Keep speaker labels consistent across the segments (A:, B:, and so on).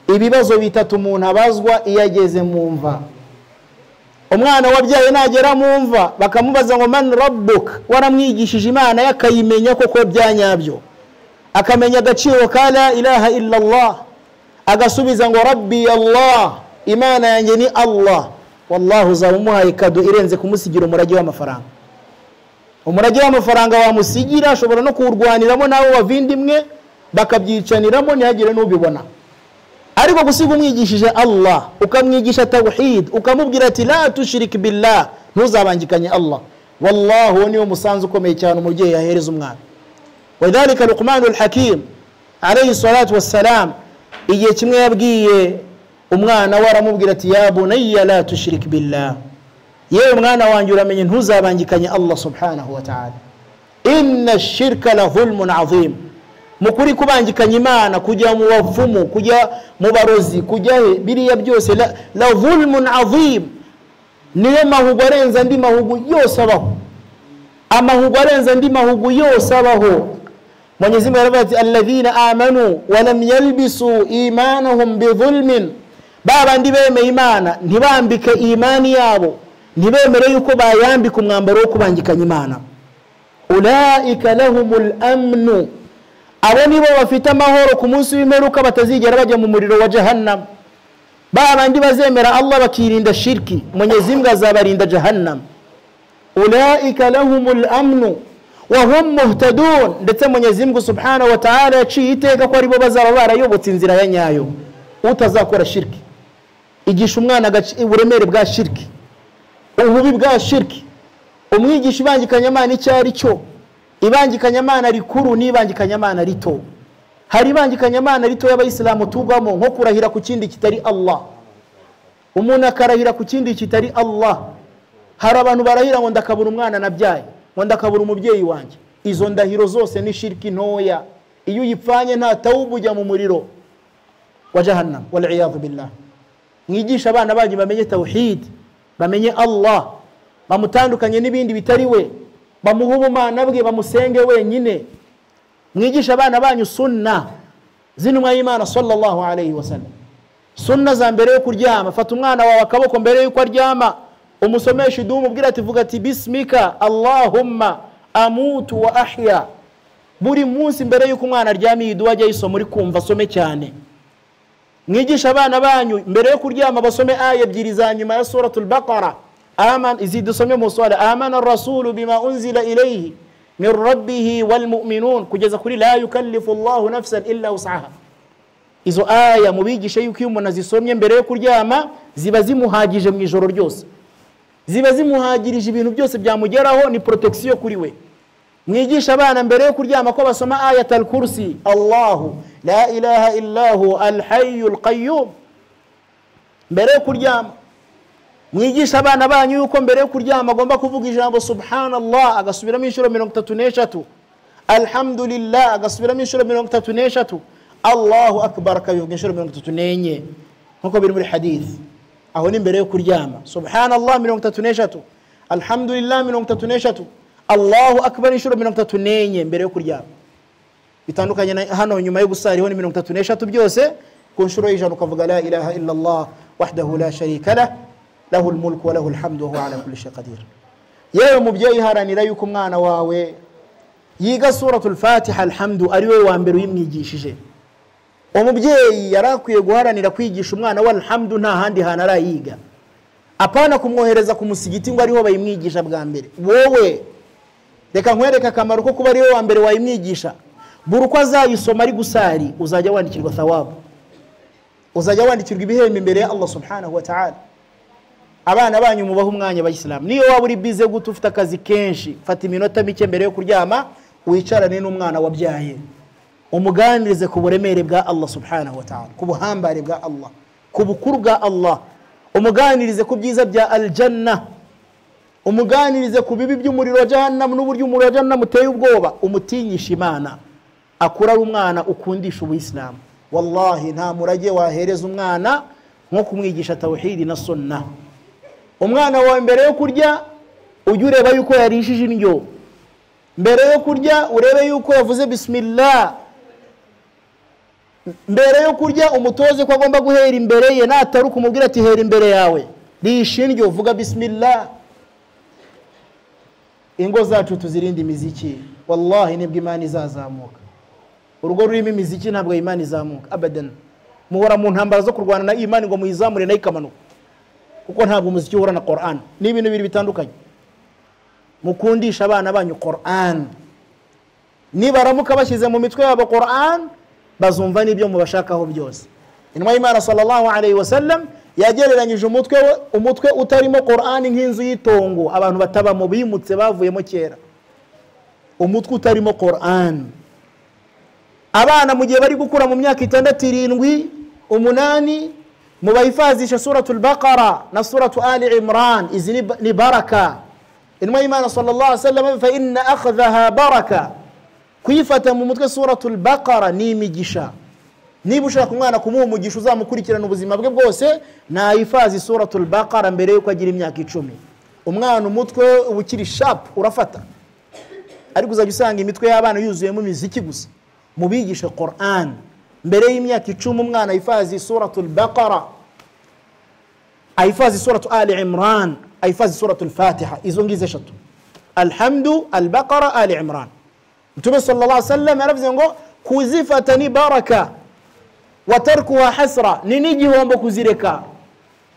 A: Ibibazo bitatu umuntu abazwa iyo ageze mu mva. Umwana wabyaye nagera mu mva bakamubaza ngo man rabbuk, waramwigishije Imana yakayimenya koko byanyabyo, akamenya agaciro ka la ilaha illa Allah, agasubiza ngo rabbi Allah, Imana yanjye ni Allah. Wallahu uzaba umuhaye kado irenze kumusigira umurage w'amafaranga. Umurage w'amafaranga wamusigira ashobora no kuwurwaniramo n'abo bavindimwe bakabyicaniramo ntihagire n'ubibona. Ariko gusiga umwigishije Allah, ukamwigisha tawhid, ukamubwira ati la tushrik billah, ntuzabangikanye Allah, wallahu niwo musanzu ukomeye cyane umubyeyi yahereza umwana. Wadhalika Luqman al-Hakim alayhi salatu wassalam, igihe kimwe yabwiye umwana we aramubwira ati ya bunayya la tushrik billah, yewe mwana wanjye uramenye ntuzabangikanye Allah subhanahu wa ta'ala, inna ash-shirka la dhulmun azim. Mukuri kubangikanya Imana, kujya mu bapfumu, kujya mu barozi, kujya he, biriya byose la dhulmun azim, niyo mahugu arenze andi mahugu yose abaho. Amahugu arenze andi mahugu yose abaho. Mwenyezi Mungu aravuga ati alladhina amanu wa lam yalbisu imanahum bidhulmin, babandi bemeye Imana ntibambike imani yabo, ntibemere yuko bayambika umwambaro wo kubangikanya Imana. Ulaika lahumul amnu, abo nibo bafite amahoro ku munsi w'imperuka, batazigera bajya mu muriro wa jahannam. Babandi bazemera Allah bakirinda shirki, Mwenyezi Mungu azabarinda jahannam. Ulaika lahumul amnu wa hum muhtadun, ndetse Mwenyezi Mungu subhanahu wa ta'ala yaciye iteka ko aribo bazaba barayobotse inzira ya nyayo. Utazakora shirki, igisha umwana uburemere bwa shirki, ububi bwa shirki, umwigisha ibangikanyamana icyo ari cyo. Ibangikanyamana rikuru n'ibangikanyamana rito. Hari ibangikanyamana rito y'abayisilamu tugwamo, nko kurahira ku kindi kitari Allah. Umuntu akarahira ku kindi kitari Allah. Hari abantu barahira ngo ndakabura umwana nabyaye, ngo ndakabura umubyeyi wanjye. Izo ndahiro zose ni shirki ntoya. Iyo uyipfanye nta tawubu ujya mu muriro wa jahannam, wal iyadhu billah. Mwigisha abana banyu bamenye tawhid, bamenye Allah, bamutandukanye n'ibindi bitari we, bamuhe ubumana bwe, bamusenge wenyine. Mwigisha abana banyu sunna z'intumwa y'Imana sallallahu alayhi wasallam. Sunna za mbere yo kuryama, fata umwana wawe akaboko mbere yuko aryama, umusomeshe idumu, umubwire ati vuga ati bismika Allahumma amutu wa ahya. Buri munsi mbere yuko umwana aryama iyi duwa ajya ayisoma, uri kumva asome cyane. Mwigisha abana banyu mbere yo kuryama basome aya ebyiri za nyuma ya suratul Baqara. Aman, izi dusome mu swala, amana ar-rasulu bima unzila ilayhi min rabbihi wal mu'minun, kugeza kuri la yukallifu Allahu nafsan illa wus'aha. Izo aya mubigishe yuko iyo umuntu azisomye mbere yo kuryama ziba zimuhagije mu ijoro ryose, ziba zimuhagirije ibintu byose byamugeraho, ni protection kuri we. Mwigisha abana mbere yo kuryama ko basoma ayatul kursi, Allahu la ilaha illa hu al-hayyul qayyum, mbere yo kuryama. Mwigisha abana banyu yuko mbere yo kuryama agomba kuvuga ijambo subhanallah agasubiramo inshuro 33, alhamdulillah agasubiramo inshuro 33, Allahu akbar akabivuga inshuro 34, nkuko biri muri hadith. Aho ni mbere yo kuryama, subhanallah 33, alhamdulillah 33, Allahu akbar inshuro 34 mbere yo kuryama. Bitandukanye na hano nyuma yo gusariho ni 33 byose ku nshuro y'ijana ukavuga la ilaha illa Allah wahdahu la sharika lah lahu al-mulku wa lahu al-hamdu wa huwa ala kulli shay'in qadir. Yewe mubyeyi, haranira yuko umwana wawe yiga suratul Fatiha alhamdu ari we wa mbere uyimwigishije. Umubyeyi yarakwiye guharanira kwigisha umwana we alhamdu nta handi hantu arayiga, apana kumwohereza ku musigiti ngo ariho bayimwigisha bwa mbere. Wowe reka nkwereke akamaro ko kuba ari we wa mbere wayimwigisha. Buri uko azayisoma ari gusari, uzajya wandikirwa thawabu, uzajya wandikirwa ibihembo imbere ya Allah subhanahu wa ta'ala. Abana banyu mubahe umwanya abayisilamu. Niyo waba uri bize gute, ufite akazi kenshi, fata iminota mike mbere yo kuryama wicarane n'umwana wabyaye, umuganirize ku buremere bwa Allah subhanahu wa ta'ala, ku buhambare bwa Allah, ku bukuru bwa Allah, umuganirize ku byiza bya aljanna, umuganirize ku bibi by'umuriro wa jahannam n'uburyo umuriro wa jahannam uteye ubwoba, umutinyisha Imana, akura ari umwana ukundisha ubuyisilamu. Wallahi nta murage wahereza umwana nko kumwigisha tawhidi na sunna. Umwana wawe mbere yo kurya ujye ureba yuko yarishije indyo, mbere yo kurya urebe yuko yavuze bismillah. Mbere yo kurya umutoze ko agomba guhera imbere ye, nataruka umubwira ati hera imbere yawe, risha indyo vuga bismillah. Ingo zacu tuzirinde imiziki, wallahi nibwo imani izazamuka. Urugo rurimo imiziki ntabwo imani izamuka abadan. Muhora mu ntambara zo kurwana na imani ngo muyizamure nayo ikamanuka, kuko ntabwo umuziki uhura na Qur'an, ni ibintu bibiri bitandukanye. Mukundisha abana banyu Qur'an, nibaramuka bashyize mu mitwe yabo Qur'an bazumva n'ibyo mubashakaho byose. Intumwa y'Imana sallallahu alayhi wasallam yagereranyije umutwe utarimo Qur'an nk'inzu y'itongo abantu batabamo, bimutse bavuyemo kera. Umutwe utarimo Qur'an. Abana mu gihe bari gukura mu myaka 6, 7, 8 mubayifazisha suratul Baqara na suratu Ali Imran. Izi ni baraka. Intumwa y'Imana sallallahu alayhi wasallam fa inna akhdhaha baraka, kuyifata mu mutwe suratul Baqara ni imigisha. Niba ushaka umwana kumuha umugisha uzamukurikirana ubuzima bwe bwose, nayifazi suratul Baqara mbere yuko agira imyaka 10. Umwana umutwe uba ukiri sharp urafata, ariko uzajya usanga imitwe y'abana yuzuyemo imiziki gusa. Mubigishe Qur'an mbere y'imyaka 10, umwana ayifazi suratul Baqara, ayifazi suratu Ali Imran, ayifazi suratul Fatiha. Izo ngizo eshatu, Alhamdu, Al-Baqara, Ali Imran. Mtume sallallahu alaihi wasallam yaravuze ngo kuzifata ni baraka, watarkuha hasra, ni n'igihombo kuzireka.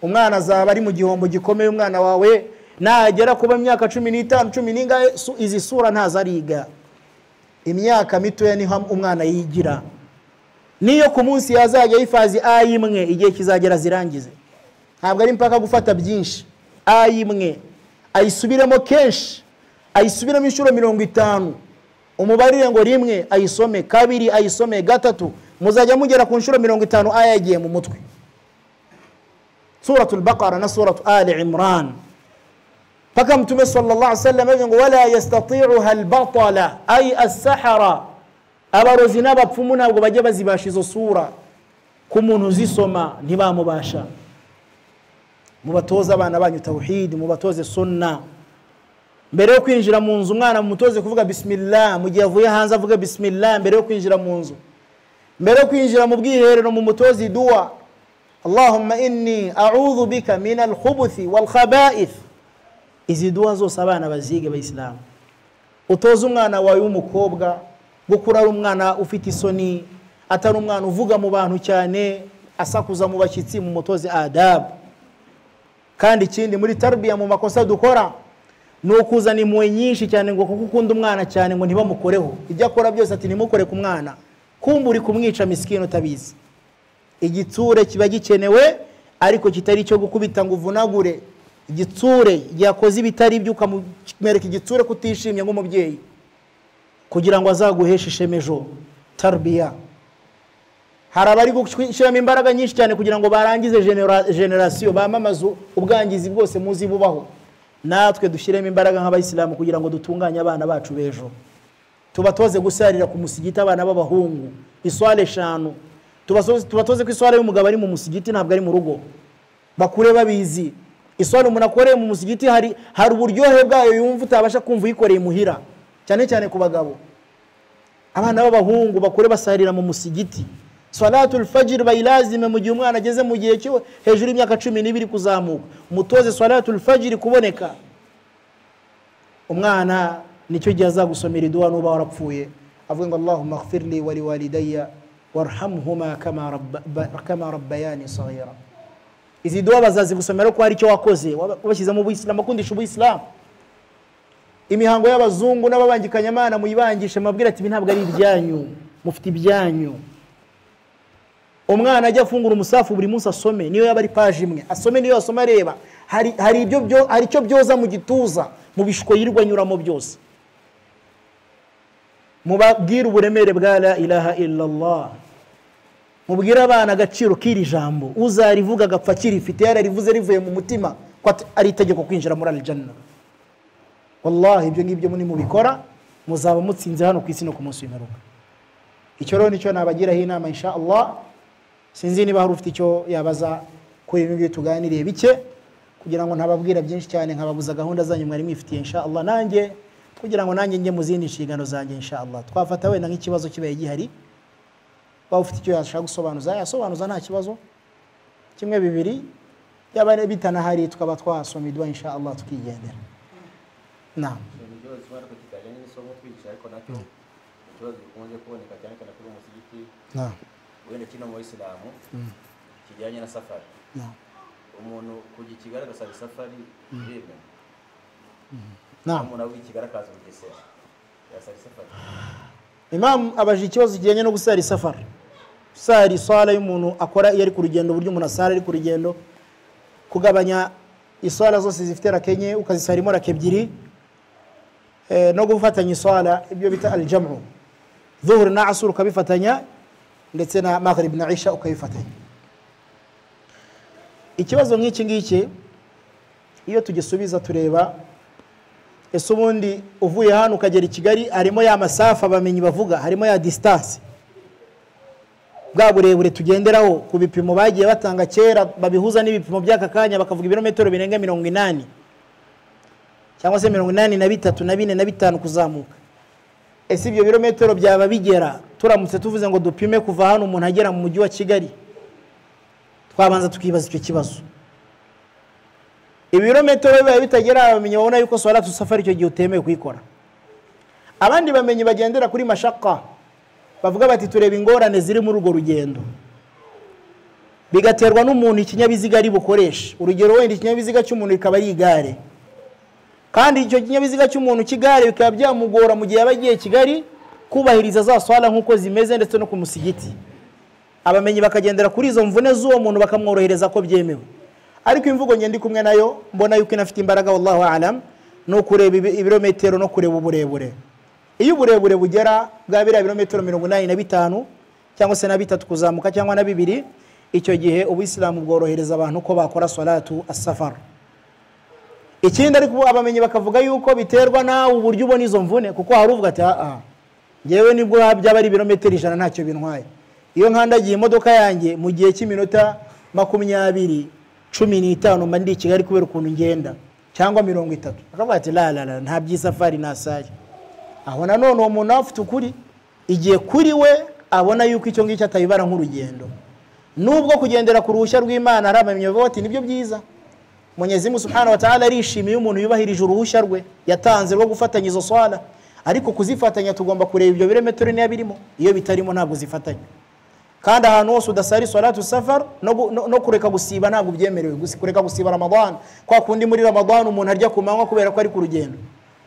A: Umwana azaba ari mu gihombo gikomeye. Umwana wawe nagera kuba imyaka 15, 10 n'ingahe, izi sura ntazariga. Imyaka mitoya niho umwana yigira. Niyo ku munsi yazajya yifazi aya imwe, igihe kizagera zirangize. Ntabwo ari mpaka gufata byinshi. Aya imwe ayisubiremo kenshi, ayisubiremo inshuro 50, umubarire ngo rimwe ayisome, kabiri ayisome, gatatu, muzajya mugera ku nshuro 50 aya yagiye mu mutwe. Suratul Baqara na suratu Ali Imran. Paka Mtume sallallahu alaihi wasallam avuga ngo wala yastati'uha al-batala ay as-sahara, abarozi n'abapfumu ntabwo bajya bazibasha izo sura, ku muntu uzisoma ntibamubasha. Mubatoze abana banyu tawhid, mubatoze sunna. Mbere yo kwinjira mu nzu umwana mumutoze kuvuga bismillah, mu gihe avuye hanze avuga bismillah mbere yo kwinjira mu nzu. Mbere yo kwinjira mu bwiherero mumutoze dua, Allahumma inni a'udhu bika min al-khubuthi wal khaba'ith. Izi dua zose abana bazige abayisilamu. Utoze umwana wawe w'umukobwa gukura ari umwana ufite isoni, atari umwana uvuga mu bantu cyane, asakuza mu bashyitsi, mumutoze adab. Kandi ikindi muri tarbiya mu makosa dukora ni ukuzana impuhwe nyinshi cyane ngo kuko ukunda umwana cyane ngo ntibamukoreho ibyo akora byose, ati ntimukore ku mwana, kumva uri kumwica misikini utabizi. Igitsure kiba gikenewe ariko kitari icyo gukubita ngo uvunagure. Igitsure igihe akoze ibitari ibyo ukamwereka igitsure kutishimye nk'umubyeyi, kugira ngo azaguheshe ishema ejo. Tarbiya, hari abari gushyiramo imbaraga nyinshi cyane kugira ngo barangize generasiyo, bamamaze ubwangizi bwose muzi bubaho. Natwe dushyiremo imbaraga nk'abayisilamu kugira ngo dutunganye abana bacu b'ejo. Tubatoze gusarira ku musigiti abana b'abahungu iswale 5, tubatoze ko iswale y'umugabo ari mu musigiti ntabwo ari mu rugo, bakure babizi. Iswale umuntu akoreye mu musigiti hari uburyohe bwayo yumva utabasha kumva uyikoreye muhira, cyane cyane ku bagabo. Abana b'abahungu bakure basarira mu musigiti. Salatul fajr bayilazime mu gihe umwana ageze mu gihe cyo hejuru y'imyaka 12 kuzamuka, mutoze salatul fajr kuboneka. Umwana nicyo gihe azagusomera idua nuba warapfuye, avuga ngo Allahumma ighfirli wa liwalidayya warhamhuma kama rabbayani saghira. Izi dua bazazigusomera ko hari icyo wakoze, wabashyizemo ubuyisilamu, akundisha ubuyisilamu. Imihango y'abazungu n'ababangikanyamana muyibangishe, mabwira ati ibi ntabwo ari ibyanyu, mufite ibyanyu. Umwana ajya afungura umusafu buri munsi asome, niyo yaba ari paji imwe asome, niyo asoma areba hari ibyo byo hari icyo byoza mu gituza, mu bishko yirwa nyuramo byose. Mubabwire uburemere bwa la ilaha illa Allah, mubwire abana agaciro k'iri jambo, uzarivuga agapfa kirifite yararivuze rivuye mu mutima ko ari itegeko kwinjira muri aljanna. Wallahi ibyo ngibyo muri mubikora muzaba mutsinze hano ku isi no ku munsi w'imperuka. Icyo rero nicyo nabagiraho inama insha Allah. Sinzi niba hari ufite icyo yabaza kuri ibi ngibi tuganiriye bike, kugira ngo ntababwira byinshi cyane nkababuza gahunda zanyu mwari mwifitiye insha Allah, nanjye kugira ngo nanjye njye mu zindi nshingano zanjye insha Allah. Twafata wenda nk'ikibazo kibaye gihari. Waba ufite icyo yashaka gusobanuza yasobanuza, nta kibazo. Kimwe bibiri yaba bitanahari tukaba twasoma idua insha Allah tukigendera. Naam.
B: Ikibazo gikunze kuboneka cyane cyane kuri umusigiti.
A: Naam.
B: Wenda kino mu Isilamu kijyanye na safari.
A: Naam.
B: Umuntu kujya i Kigali agasaba isafari biremewe.
A: Naam.
B: Umuntu avuye i Kigali akaza Bugesera yasaba isafari.
A: Imam abaje ikibazo kijyanye no gusara isafari. Sari isala y'umuntu akora iyo ari ku rugendo, uburyo umuntu asara ari ku rugendo, kugabanya isala zose zifite rakenye ukazisarimo rake ebyiri, no gufatanya isala ibyo bita aljamu, dhuhur na asr ukabifatanya, ndetse na maghrib na isha ukabifatanya. Ikibazo nk'iki ngiki iyo tugisubiza tureba ese ubundi uvuye hano ukagera i Kigali harimo ya masafa abamenyi bavuga, harimo ya distance bwa burebure tugenderaho ku bipimo bagiye batanga kera babihuza n'ibipimo by'aka kanya, bakavuga ibirometero birenga 80 cyangwa se 83 na 4 na 5 kuzamuka. Ese ibyo birometero byaba bigera turamutse tuvuze ngo dupime kuva hano umuntu agera mu mujyi wa Kigali? Twabanza tukibaza icyo kibazo. Ibirometero bibaye bitagera, abamenyi babona yuko salatu safari icyo gihe utemewe kuyikora. Abandi bamenyi bagendera kuri mashaka bavuga bati tureba ingorane ziri muri urwo rugendo, bigaterwa n'umuntu ikinyabiziga ari bukoreshe. Urugero wenda ikinyabiziga cy'umuntu bikaba ari igare, kandi icyo kinyabiziga cy'umuntu cy'igare bikaba byamugora mu gihe yaba agiye Kigali kubahiriza za swala nk'uko zimeze ndetse no ku musigiti. Abamenyi bakagendera kuri izo mvune z'uwo muntu bakamworohereza ko byemewe. Ariko imvugo nge ndi kumwe nayo mbona yuko inafite imbaraga, wallahu alam, no kureba ibirometero no kureba uburebure. Iyo uburebure bugera bwa biriya birometero 85 cyangwa se na 3 kuzamuka cyangwa na 2, icyo gihe ubuyisilamu bworohereza abantu ko bakora salatu as-safar. Ikindi ariko abamenyi bakavuga yuko biterwa nawe uburyo ubona izo mvune, kuko hari uvuga ati a ngewe nibwo byaba ari ibirometero 100 ntacyo bintwaye, iyo nkandagiye imodoka yanjye mu gihe cy'iminota 20 15 mba ndi i Kigali kubera ukuntu ngenda, cyangwa 30. Akavuga ati la la la, nta by'isafari nasaye. Aho nanone uwo muntu afite ukuri igihe kuri we abona yuko icyo ngicyo atayibara nk'urugendo. Nubwo kugendera ku ruhushya rw'Imana hari abamenyi bavuga bati nibyo byiza, Mwenyezi Mungu Subhanahu wa Ta'ala arishimiye umuntu yubahirije uruhushya rwe yatanze rwo gufatanya izo swala, ariko kuzifatanya tugomba kureba ibyo birometero niba birimo. Iyo bitarimo ntabwo zifatanya. Kandi ahantu hose udasari salatu safar no kureka gusiba ntabwo byemerewe. Kureka gusiba Ramadan, kwa kundi muri Ramadan umuntu arya ku manywa kubera ko ari ku rugendo.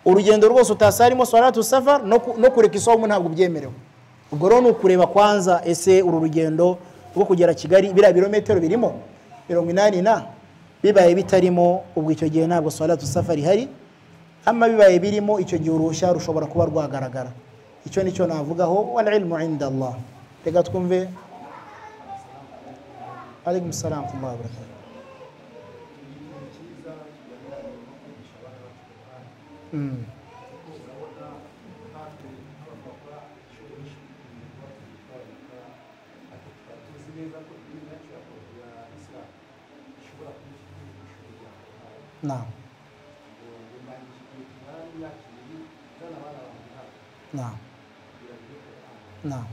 A: Urugendo rwose utasarimo salatu safar no kureka isomo ntabwo byemerewe. Ubwo rero ni ukureba kwanza ese uru rugendo rwo kugera Kigali biriya birometero birimo 80 na bibaye bitarimo, ubwo icyo gihe ntabwo salatu safar ihari. Ama bibaye birimo, icyo gihe uruhushya rushobora kuba rwagaragara. Icyo nicyo navugaho, wal ilmu inda Allah. Reka twumve. Alaykum salam wa rahmatullahi wa barakatuh. Naam. Naam. Naam.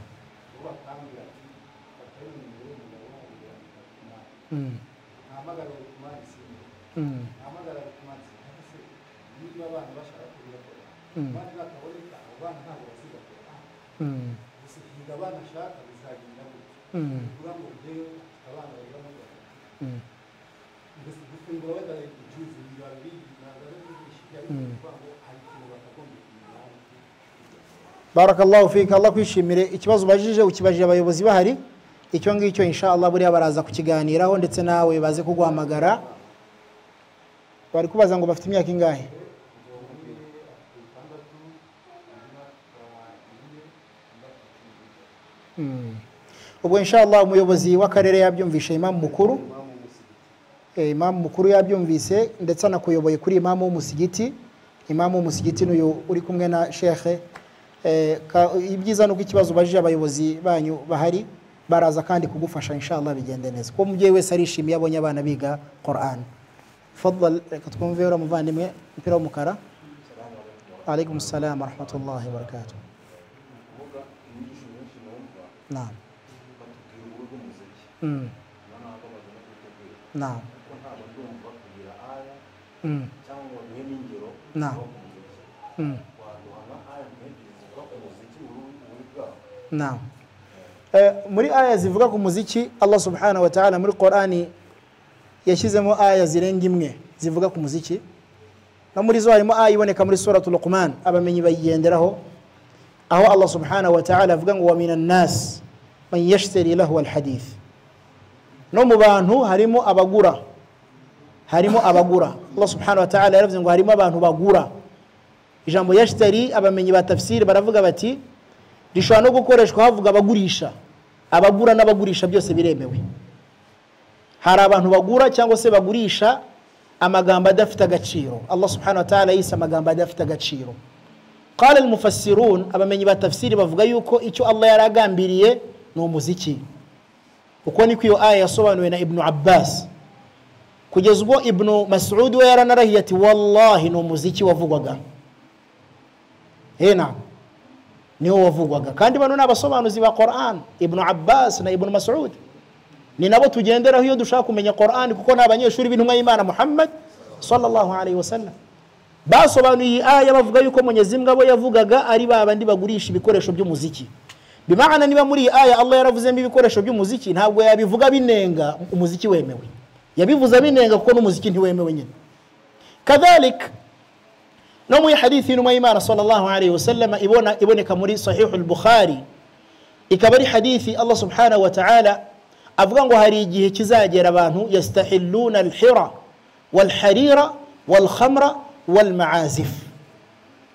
A: Barakallahu fika, Allah kwishimire. Ikibazo ubajije ukibajije abayobozi bahari, icyo ngicyo insha Allah buriya baraza kukiganiraho, ndetse nawe baze kuguhamagara. Bari kubaza ngo bafite imyaka ingahe? Ubwo insha Allah umuyobozi w'akarere yabyumvishe, Imam mukuru, Imam mukuru yabyumvise, ndetse anakuyoboye kuri Imam w'umusigiti. Imam w'umusigiti n'uyu uri kumwe na Sheikh. Ibyiza nuko ikibazo ubajije abayobozi banyu bahari baraza kandi kugufasha insha Allah bigende neza. Ko umubyeyi wese arishimiye abonye abana biga Qur'an. Fadhal, reka twumve ura muvandimwe mpira w'umukara. Alaykum salam wa rahmatullahi wa barakatuh. Naam. Naam. Naam. Naam. Muri aya zivuga ku muziki, Allah subhanahu wa ta'ala muri Qur'ani yashyizemo aya zirenga imwe zivuga ku muziki. No muri zo harimo aya iboneka muri suratul Luqman, abamenyi bayigenderaho, aho Allah subhanahu wa ta'ala avuga ngo wa minan nas man yashtari lahu alhadith. No mu bantu harimo abagura, harimo abagura. Allah subhanahu wa ta'ala yaravuze ngo harimo abantu bagura. Ijambo yashtari, abamenyi ba tafsiri baravuga bati rishobora no gukoreshwa havuga abagurisha. Abagura n'abagurisha byose biremewe. Hari abantu bagura cyangwa se bagurisha amagambo adafite agaciro. Allah subhanahu wa ta'ala yise amagambo adafite agaciro. Qala al-mufassirun, abamenyi ba tafsiri bavuga yuko icyo Allah yaragambiriye ni umuziki. Uko niko iyo aya yasobanuwe na Ibn Abbas. Kugeza ubwo Ibn Mas'ud we yaranarahiye ati wallahi ni umuziki wavugwaga. Hena niwo wavugwaga. Kandi bano n'abasobanuzi ba Qur'an, Ibn Abbas na Ibn Mas'ud, ni nabo tugenderaho iyo dushaka kumenya Qur'an, kuko ni abanyeshuri b'intumwa y'Imana Muhammad sallallahu alayhi wasallam. Basobanuye aya bavuga yuko Mwenyezi Mungu abo yavugaga ari babandi bagurisha ibikoresho by'umuziki. Bimaana niba muri aya Allah yaravuzemo ibikoresho by'umuziki, ntabwo yabivuga binenga umuziki wemewe. Yabivuze binenga kuko n'umuziki ntiwemewe nyine. Kadhalik no muri hadithi y'intumwa y'Imana sallallahu alayhi wasallam iboneka muri Sahih al-Bukhari, ikaba ari hadithi Allah subhanahu wa ta'ala avuga ngo hari igihe kizagera abantu yastahilluna al-hira wal-harira wal-khamra wal-ma'azif.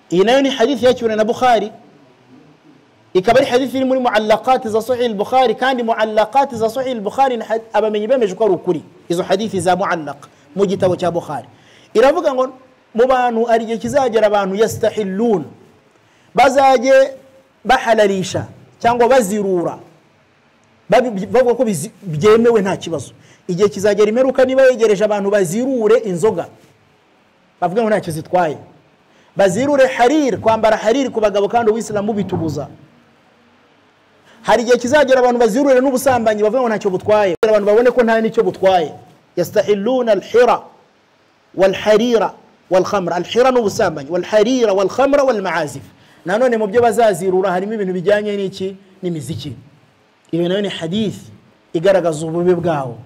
A: Iyi nayo ni hadithi yakiriwe na Bukhari, ikaba ari hadithi iri muri muallaqat za Sahih al-Bukhari. Kandi muallaqat za Sahih al-Bukhari abamenyi bemeje ko ari ukuri izo hadithi za muallaq mu gitabo cya Bukhari. Iravuga ngo mu bantu ari igihe kizagera abantu yastahillun, bazaje bahalalisha cyangwa bazirura, bavuga ko byemewe nta kibazo. Igihe kizagera imeruka niba yegereje abantu bazirure inzoga, bavuga ngo ntacyo zitwaye. Bazirure harir, kwambara harir ku bagabo, kandi uwisilamu bitubuza. Hari igihe kizagera abantu bazirure n'ubusambanyi, bavuga ngo ntacyo butwaye, abantu babone ko nta nicyo butwaye. Yastahilluna alhira walharira walkhamra. Alhira n'ubusambanyi, walharira walkhamra walmaazif. Nanone mu byo bazazirura harimo ibintu bijyanye n'iki? N'imiziki. Iyo nayo ni hadith igaragaza ububi bwawo.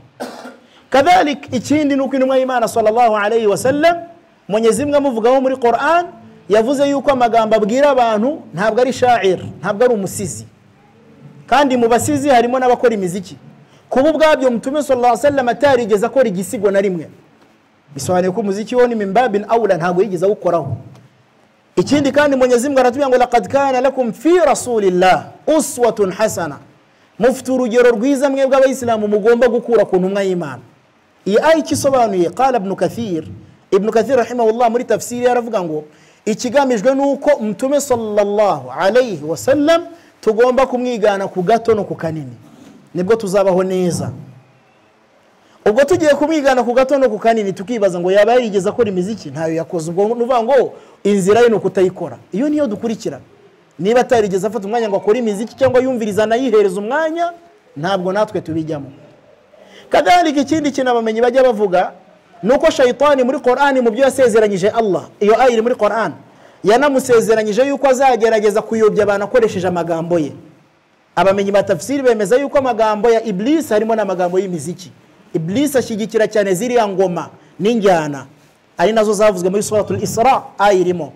A: Kadhalik ikindi nuko intumwa y'Imana sallallahu alayhi wasallam Mwenyezi Mungu amuvugaho muri Qur'an yavuze yuko amagambo abwira abantu ntabwo ari sha'ir, ntabwo ari umusizi. Kandi mu basizi harimo n'abakora imiziki. Kuba ubwabyo Mutume sallallahu alayhi wasallam atarigeze akora igisigo na rimwe, bisobanuye ko umuziki wo ni mimbabin aula, ntabwo yigeze awukoraho. Ikindi kandi Mwenyezi Mungu aratubwira ngo laqad kana lakum fi rasulillah uswatun hasana, mufite urugero rwiza mwebwe abayisilamu mugomba gukura ku ntumwa y'Imana. Iyi aya ikisobanuye, qala Ibn Kathir, Ibn Kathir rahimahullah muri tafsiri yaravuga ngo ikigamijwe nuko Mtume sallallahu alayhi wasallam tugomba kumwigana ku gato no ku kanini, nibwo tuzabaho neza. Ubwo tugiye kumwigana ku gato no ku kanini tukibaza ngo yaba yarigeze akora imiziki? Ntayo yakoze. Ubwo nuvuga ngo inzira ye ni ukutayikora, iyo niyo dukurikira. Niba atarigeze afata umwanya ngo akore imiziki cyangwa yumviriza anayihereza umwanya, ntabwo natwe tubijyamo. Kadhalika ikindi kintu abamenyi bajya bavuga nuko shayitani muri Qur'ani mu byo yasezeranyije Allah, iyo aya iri muri Qur'an, yanamusezeranyije yuko azagerageza kuyobya abantu akoresheje amagambo ye. Abamenyi ba tafsiri bemeza yuko amagambo ya Iblis harimo n'amagambo y'imiziki. Iblis ashyigikira cyane ziriya ngoma n'injyana, ari nazo zavuzwe muri suratul Isra, aya irimo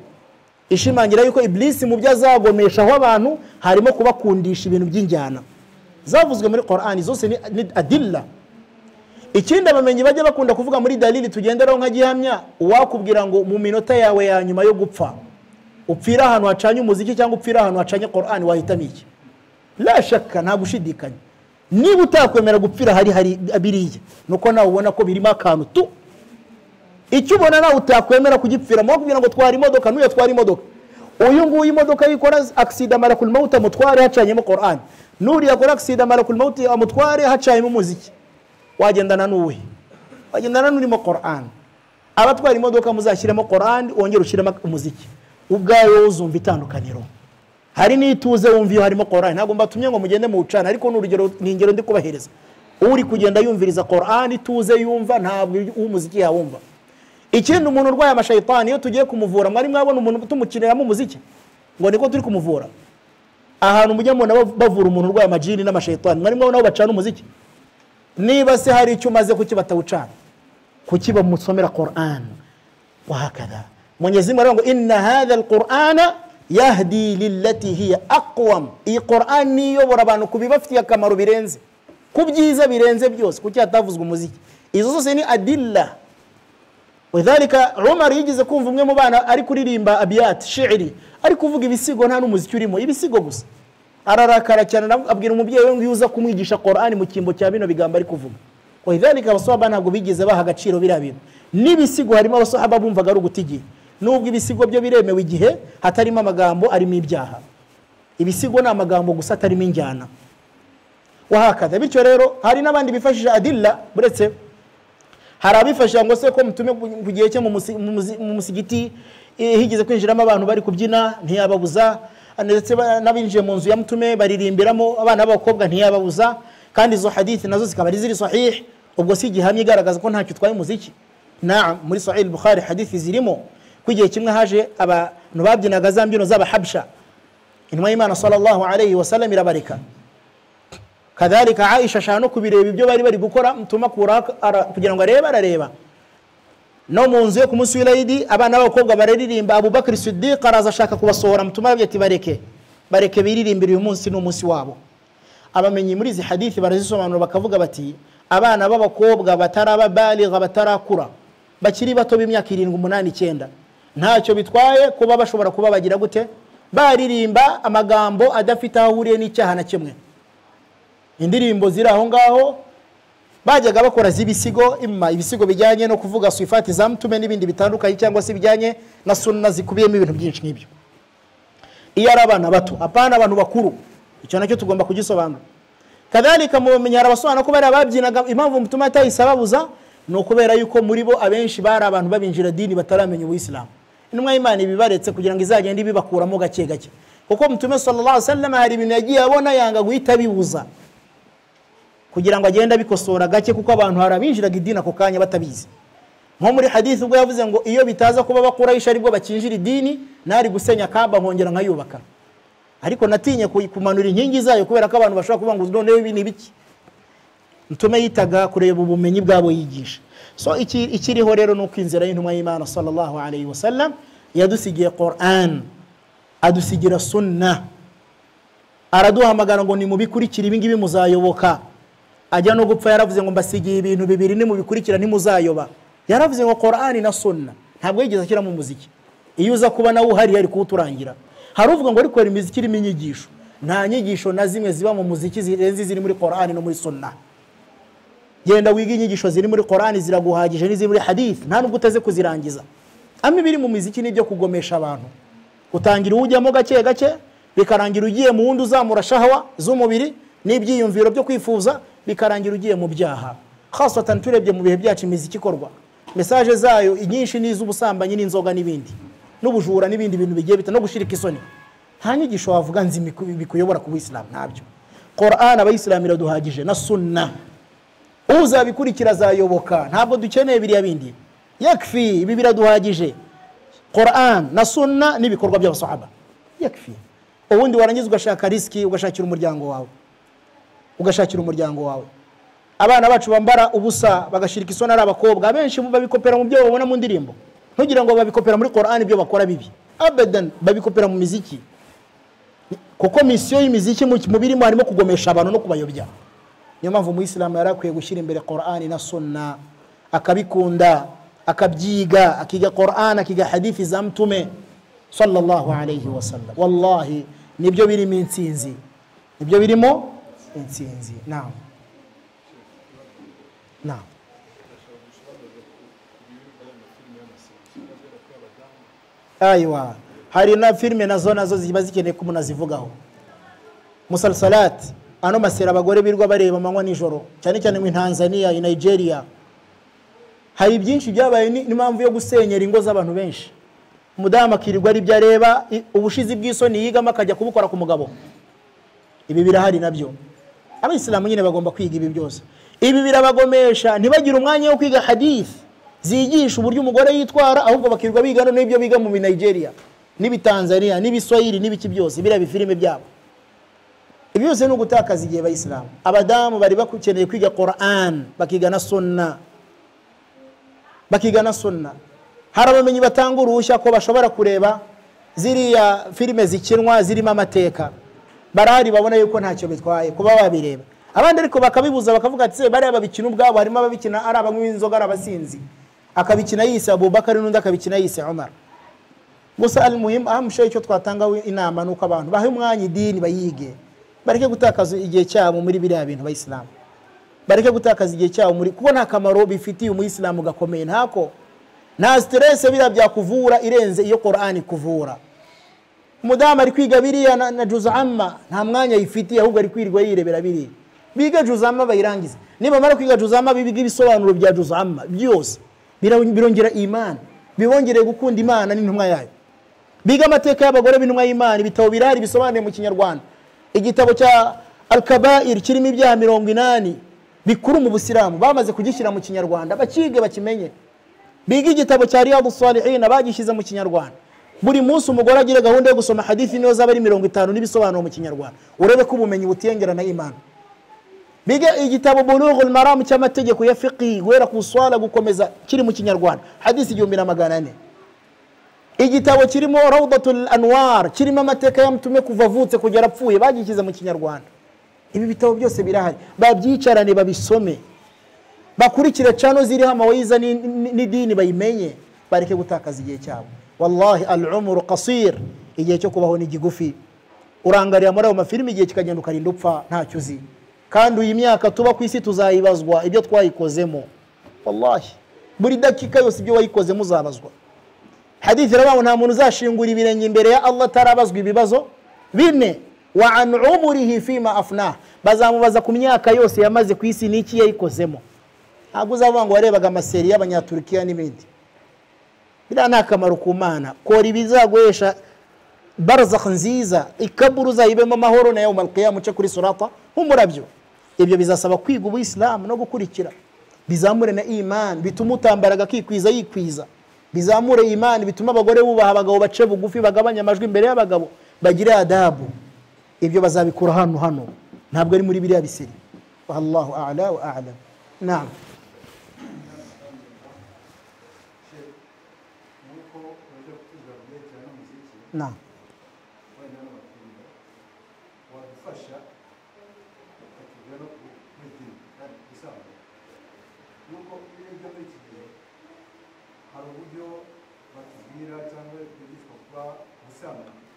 A: ishimangira yuko Iblis mu byo azagomeshaho abantu harimo kubakundisha ibintu by'injyana zavuzwe muri Qur'ani, zose ni adilla. Ikindi abamenyi bajya bakunda kuvuga muri dalili tugenderaho nka gihamya, uwakubwira ngo mu minota yawe ya nyuma yo gupfa upfira ahantu hacanye umuziki cyangwa upfira ahantu hacanye Qur'ani, wahitamo iki? La shakka, nta gushidikanya. Niba utakwemera gupfira hari biriya, nuko nawe ubona ko birimo akantu tu. Icyo ubona nawe utakwemera kugipfira, mwakubwira ngo twara imodoka, n'uyo twara imodoka. Uyu nguyu imodoka yikora aksida malakul maut amutware hacanyemo Qur'an, nuri yakora aksida malakul maut amutware hacanyemo umuziki, wagendana n'uwe? Wagendana n'urimo Qur'an. Abatwara imodoka muzashyiremo Qur'an, wongere ushyiremo umuziki, ubwayo uzumva itandukaniro. Hari n'ituze wumva iyo harimo Qur'an. Ntabwo mbatumye ngo mugende mu bucana, ariko n'urugero ni ingero ndi kubahereza. Uri kugenda yumviriza Qur'ani tuze yumva, ntabwo umuziki yawumva. Ikindi, umuntu urwaye amashayitani iyo tugiye kumuvura, mwari mwabona umuntu tumukiniramo umuziki ngo niko turi kumuvura? Ahantu mujya mubona bavura umuntu urwaye amajini n'amashayitani, mwari mwabona aho bacana umuziki? Niba se hari icyo umaze, kuki batawucana? Kuki bamusomera Qur'an? Wahakadha Mwenyezi Mungu aravuga ngo inna hadha alqur'ana yahdi lillati hiya aqwam. Iyi Qur'an niyobora abantu ku bibafitiye akamaro birenze, ku byiza birenze byose. Kuki hatavuzwe umuziki? Izo zose ni adilla. Wadhalika Umar yigeze kumva umwe mu bana ari kuririmba abiyat shi'ri, ari kuvuga ibisigo, nta n'umuziki urimo, ibisigo gusa. Ararakara cyane, abwira umubyeyi we ngo iyo uza kumwigisha Qur'ani mu cyimbo cya bino bigambo ari kuvuga. Wadhalika abasahaba ntabwo bigeze baha agaciro biriya bintu n'ibisigo. Harimo abasahaba bumvaga ari ugutigiye, nubwo ibisigo byo biremewe igihe hatarimo amagambo arimo ibyaha. Ibisigo ni amagambo gusa atarimo injyana. Wahakadha. Bityo rero hari n'abandi bifashisha adilla, buretse hari abifashisha ngo se ko mutume ku gihe cye mu musigiti higeze kwinjiramo abantu bari kubyina ntiyababuza, ndetse n'abinjiye mu nzu ya mutume baririmbiramo abana b'abakobwa ntiyababuza, kandi izo hadithi nazo zikaba ari ziri sahih. Ubwo si igihamya igaragaza ko ntacyo utwaye umuziki? Naam, muri Sahih Bukhari hadithi zirimo ko igihe kimwe haje abantu babyinaga za mbyino z'abahabsha, intumwa y'Imana sallallahu alayhi wasallam irabareka. Kadhalika Aisha ashaka no kubireba ibyo bari bari gukora, mutuma kura kugira ngo arebe, arareba. No mu nzu yo ku munsi w'Ilayidi abana b'abakobwa bararirimba, Abubakar Siddiq araza ashaka kubasohora, mutuma arababwira ati bareke, bareke biririmbire, uyu munsi ni umunsi wabo. Abamenyi muri izi hadithi barazisobanura bakavuga bati abana b'abakobwa bataraba baligha, batarakura, bakiri bato b'imyaka 7, 8, 9, ntacyo bitwaye kuba bashobora kuba bagira gute, baririmba amagambo adafite aho ahuriye n'icyaha na kimwe. Indirimbo ziri aho ngaho bajyaga bakora z'ibisigo, imma ibisigo bijyanye no kuvuga sifati za mtume n'ibindi bitandukanye, cyangwa se bijyanye na sunna zikubiyemo ibintu byinshi nk'ibyo. Iyo ari abana bato, apana abantu bakuru, icyo nacyo tugomba kugisobanura. Kadhalika mu bamenyi hari abasobanura ko bari ababyinaga, impamvu mtume atayisababuza ni ukubera yuko muri bo abenshi bari abantu babinjira dini bataramenya ubuyisilamu. Intumwa y'Imana ibibaretse kugira ngo izagende ibibakuramo gake gake, kuko mtume sallallahu alaihi wasallam hari ibintu yagiye abona yanga guhita bibuza kugira ngo agende abikosora gake, kuko abantu hari abinjiraga idini ako kanya batabizi. Nko muri hadithi ubwo yavuze ngo iyo bitaza kuba Abakurayisha aribwo bakinjira idini, nari gusenya Kaaba nkongera nkayubaka, ariko natinye kumanura inkingi zayo kubera ko abantu bashobora kuvuga ngo noneho ibi ni ibiki. Mtume yitaga kureba ubumenyi bwabo yigisha. So ikiriho rero ni uko inzira y'intumwa y'Imana sallallahu alayhi wasallam yadusigiye Qur'an, adusigira sunna, araduhamagara ngo nimubikurikire ibi ngibi muzayoboka. Ajya no gupfa yaravuze ngo mbasigiye ibintu bibiri nimubikurikira ntimuzayoba. Yaravuze ngo Qur'ani na sunna, ntabwo yigeze ashyira mu muziki. Iyo uza kuba nawe uhari yari kuwuturangira. Hari uvuga ngo ariko hari imiziki irimo inyigisho. Nta nyigisho na zimwe ziba mu muziki zirenze ziri muri Qur'ani no muri sunna. Genda wiga inyigisho ziri muri Qur'ani ziraguhagije n'iziri muri hadith, nta nubwo uteze kuzirangiza. Amwe ibiri mu miziki nibyo kugomesha abantu. Utangira ujyamo gake gake, bikarangira ugiye mu wundi uzamura shahawa z'umubiri n'ibyiyumviro byo kwifuza, bikarangira ugiye mu byaha. Khasatan turebye mu bihe byacu imiziki ikorwa, message zayo inyinshi ni iz'ubusambanyi n'inzoga n'ibindi, n'ubujura n'ibindi bintu bigiye bita no gushirika isoni. Nta nyigisho wavuga nzi bikuyobora ku Buislamu, ntabyo. Qur'an abayisilamu iraduhagije na sunna, uzabikurikira azayoboka, ntabwo dukeneye biriya bindi. Yakfi, ibi biraduhagije, Qur'an na sunna n'ibikorwa by'abasahaba yakfi. Ubundi warangiza ugashaka riski, ugashakira umuryango wawe, ugashakira umuryango wawe. Abana bacu bambara ubusa bagashirika isoni ari abakobwa, abenshi babikopera mu byo babona mu ndirimbo. Ntugira ngo babikopera muri Qur'an ibyo bakora bibi, abadan babikopera mu miziki, kuko misiyo y'imiziki mu birimo harimo kugomesha abantu no kubayobya. Niyo mpamvu umuyisilamu yari akwiye gushyira imbere Qur'an na sunna, akabikunda, akabyiga, akiga Qur'an, akiga hadithi za mtume sallallahu alayhi wasallam. Wallahi nibyo birimo intsinzi, nibyo birimo intsinzi. Naam, naam. Aywa, hari na filime nazo ziba zikeneye ko umuntu azivugaho. Musalsalat, ano masera abagore birwa bareba amanywa nijoro, cyane cyane mu Tanzania, i Nigeria. Hari byinshi byabaye n'impamvu yo gusenyera ingo z'abantu benshi. Umudamu akirirwa ari byo areba, ubushizi bw'isoni yigamo akajya kubukora ku mugabo. Ibi birahari nabyo. Abayisilamu nyine bagomba kwiga ibi byose. Ibi birabagomesha ntibagire umwanya wo kwiga hadith zigisha uburyo umugore yitwara, ahubwo bakirwa biga n'ibyo biga mu Nigeria n'ibitanzania n'ibiswahili n'ibiki byose biriya bifilime byabo. Ibi byose ni ugutakaza igihe bayisilamu. Abadamu bari bakeneye kwiga Quran bakiga na sunna, bakiga na sunna. Hari abamenyi batanga uruhushya ko bashobora kureba ziriya filime zikinwa zirimo amateka, barahari babona yuko ntacyo bitwaye kuba babireba. Abandi ariko bakabibuza bakavuga ati bariya babikina ubwabo, harimo ababikina ari abanywi b'inzoga, ari abasinzi, akabikina yise Abubakar n'undi akabikina yise Umar. Gusa almuhim ahamushe icyo twatanga inama nuko abantu bahe umwanya idini bayige, bareke gutakaza igihe cyabo muri biriya bintu bayisilamu, bareke gutakaza igihe cyabo muri, kuko nta kamaro bifitiye umuyisilamu gakomeye, ntako nta stress biriya byakuvura irenze iyo Qur'ani kuvura. Umudamu ari kwiga biriya na juz'amma nta mwanya yifitiye, ahubwo ari kwirwa yirebera biriya. Biga juz'amma bayirangize, niba mara kwiga juz'amma biga ibisobanuro bya juz'amma byose, birongera imani, bibongereye gukunda Imana n'intumwa yayo. Biga amateka y'abagore b'intumwa y'Imana, ibitabo birahari bisobanuye mu Kinyarwanda. Igitabo cya Al-Kabair kirimo ibyaha 80 bikuru mu Busilamu bamaze kugishyira mu Kinyarwanda, bakige bakimenye. Biga igitabo cya Riyadus Salihin bagishyize mu Kinyarwanda. Buri munsi umugore agira gahunda yo gusoma hadithi niyo zaba ari 50 n'ibisobanuro mu Kinyarwanda, urebe ko ubumenyi butiyongera na imana. Biga igitabo Bulughul Maram cy'amategeko ya fiqh guhera ku swala gukomeza kiri mu Kinyarwanda, hadithi 1400. Igitabo kirimo Rawdatul Anwar kirimo amateka ya Mtume kuva avutse kugera apfuye bagishyize mu Kinyarwanda. Ibi bitabo byose birahari, babyicarane babisome, bakurikire channel ziriho amawayiza n'idini bayimenye, bareke gutakaza igihe cyabo. Wallahi al-umru qasir, igihe cyo kubaho ni gigufi. Urangarira muri ayo mafilimi igihe kikagenda ukarinda upfa ntacyo uzi. Kandi uyu myaka tuba ku isi tuzayibazwa ibyo twayikozemo. Wallahi buri dakika yose ibyo wayikozemo uzabazwa. Hadithi rabaho nta muntu uzashingura ibirenge imbere ya Allah atarabazwa ibibazo bine. Wa an umrihi fima afna, bazamubaza ku myaka yose yamaze ku isi n'iki yayikozemo. Ntabwo uzavuga ngo warebaga amaseri y'abanyaturukiya n'ibindi, biriya nta kamaro ku Mana. Kora ibizaguhesha barzakh nziza, ikaburu uzayibemo amahoro na yawmal qiyama uce kuri surata nk'umurabyo. Ibyo bizasaba kwiga ubuyisilamu no gukurikira, bizamure na iman, bituma utambaraga akikwiza yikwiza, bizamure iman, bituma abagore bubaha abagabo, bace bugufi, bagabanya amajwi imbere y'abagabo, bagire adabu. Ibyo bazabikura hano hano, ntabwo ari muri biriya biseri. Wallahu a'la wa a'lam. Naam. Naam.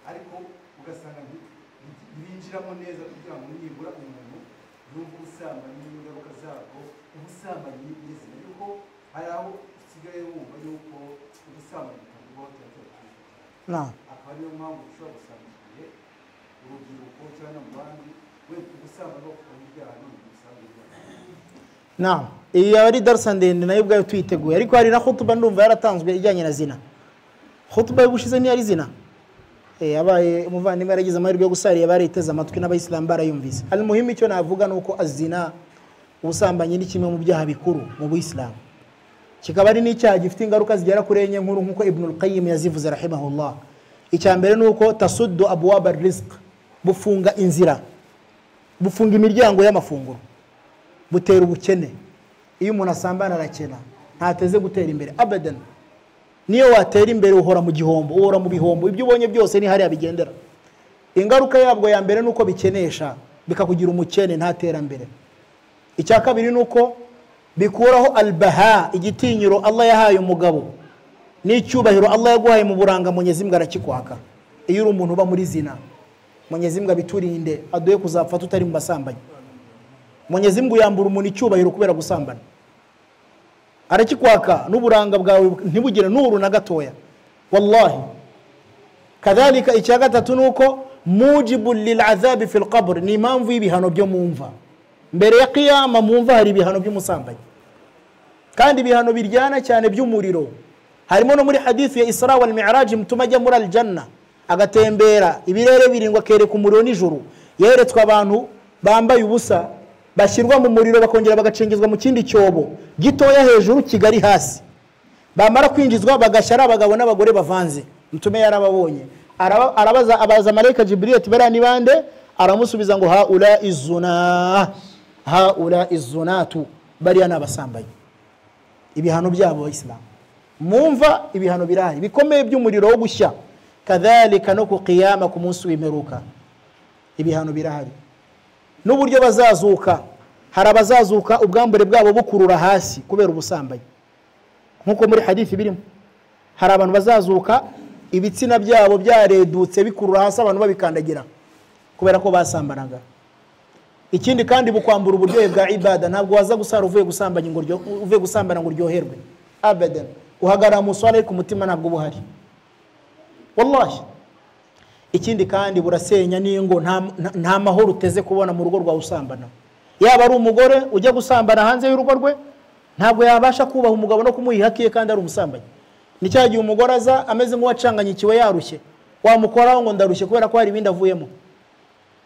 C: Ariko ugasanga ntibinjiramo neza kugira ngo nibura umuntu yumve ubusambanyi n'ingaruka zabwo, ubusambanyi n'izina, yuko hari aho usigaye wumva yuko ubusambanyi butavugwaho cyane cyane. Akaba ariyo mpamvu ushobora gusanga igihe urubyiruko cyangwa mu bandi we ubusambanyi bakora ibyaha none usanga ibyaha.
A: Naam, iyi ari darsa ndende nayo ubwayo tuyiteguye, ariko hari na khutba ndumva yaratanzwe ijyanye na zina. Khutba y'ubushize ntiyari zina. Abaye umuvandimwe yaragize amahirwe yo gusariya bariteze amatwi n'abayisilamu barayumvise. Almuhimu icyo navuga nuko azina, ubusambanyi ni kimwe mu byaha bikuru mu Buyisilamu, kikaba ari n'icyaha gifite ingaruka zigera kuri enye nkuru nk'uko Ibn al-Qayyim yazivuze rahimahullah. Icya mbere ni uko tasuddu abwab ar-rizq, bufunga inzira, bufunga imiryango y'amafunguro, butera ubukene. Iyo umuntu asambana arakena, ntateze gutera imbere abadan. Niyo watera imbere uhora mu gihombo, uhora mu bihombo, ibyo ubonye byose ni hariya bigendera. Ingaruka yabwo ya mbere nuko bikenesha, bikakugira umukene nta terambere. Icya kabiri nuko bikuraho albaha, igitinyiro Allah yahaye umugabo n'icyubahiro Allah yaguhaye mu buranga, Mwenyezi Mungu arakikwaka. Iyo uri umuntu uba muri zina, Mwenyezi Mungu abiturinde, aduhe kuzapfa tutari mu basambanyi. Mwenyezi Mungu yambura umuntu icyubahiro kubera gusambana, arakikwaka n'uburanga bwawe ntibugire nuru na gatoya. Wallahi kadhalika icya gatatu nuko mujibu lil'adhabi fil qabr, ni impamvu y'ibihano byo mu mva. Mbere ya kiyama mu mva hari ibihano by'umusambanyi, kandi ibihano biryana cyane by'umuriro. Harimo no muri hadithi ya Isra wal Mi'raj, mutuma ajya muri aljanna agatembera ibirere birindwi akereka umuriro n'ijuru, yeretswe abantu bambaye ubusa Bashyirwa mu muriro bakongera bagacengezwa mu kindi cyobo gitoya hejuru kigari hasi. Bamara kwinjizwa bagashya ari abagabo n'abagore bavanze. Mtume yarababonye. Arabaza abaza malaika Jibril ati bariya ni bande? Aramusubiza ngo haula izuna, haula izunatu, bariya ni abasambanyi. Ibihano byabo Abayisilamu mumva ibihano birahari bikomeye by'umuriro wo gushya. Kadhalika no ku qiyama, ku munsi w'imperuka ibihano birahari. N'uburyo bazazuka, hari abazazuka ubwambure bwabo bukurura hasi kubera ubusambanyi, nkuko muri hadithi birimo. Hari abantu bazazuka ibitsina byabo byaredutse bikurura hasi, abantu babikandagira kubera ko basambanaga. Ikindi kandi bukwambura uburyohe bwa ibada. Ntabwo waza gusara uvuye gusambanya ngo uvuye gusambana ngo uryoherwe abadan. Uhagarara mu swala ariko umutima ntabwo buhari, wallahi. Ikindi kandi burasenya n'ingo. Nta mahoro uteze kubona mu rugo rwawe usambana. Yaba ari umugore ujya gusambana hanze y'urugo rwe, ntabwo yabasha kubaha umugabo no kumuha ihakiye kandi ari umusambanyi. Ni cya gihe umugore aza ameze nk'uwacanganyikiwe yarushye, wamukoraho ngo ndarushye kubera ko hari ibindi avuyemo.